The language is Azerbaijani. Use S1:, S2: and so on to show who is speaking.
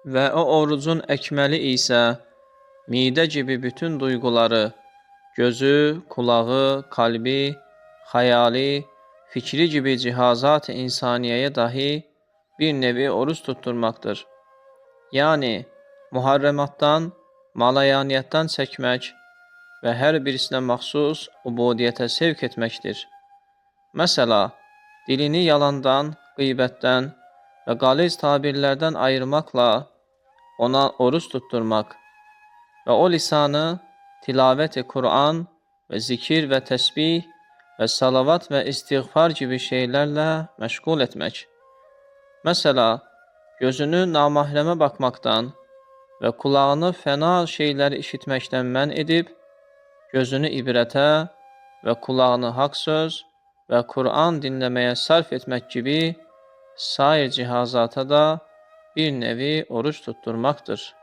S1: Və o orucun əkməli isə midə kimi bütün duyğuları, gözü, qulağı, kalbi, xəyali, fikri kimi cihazat-ı insaniyyəyə dahi bir nevi oruç tutturmaqdır. Yəni, muharrəmatdan, malayaniyyətdən çəkmək və hər birisinə məxsus ubudiyyətə sevk etməkdir. Məsəla, dilini yalandan, qeybətdən və qaliz tabirlərdən ayırmaqla ona oruç tutturmaq və o lisanı tilavət-i Kur'an və zikir və təsbih və salavat və istiğfar kimi şeylərlə məşğul etmək. Məsəla, gözünü namahrəmə baxmaqdan və qulağını fəna şeyləri eşitməkdən mən edib, gözünü ibrətə və qulağını haqq söz və Kur'an dinləməyə sərf etmək kimi sair cihazata da bir nevi oruç tutturmaqdır.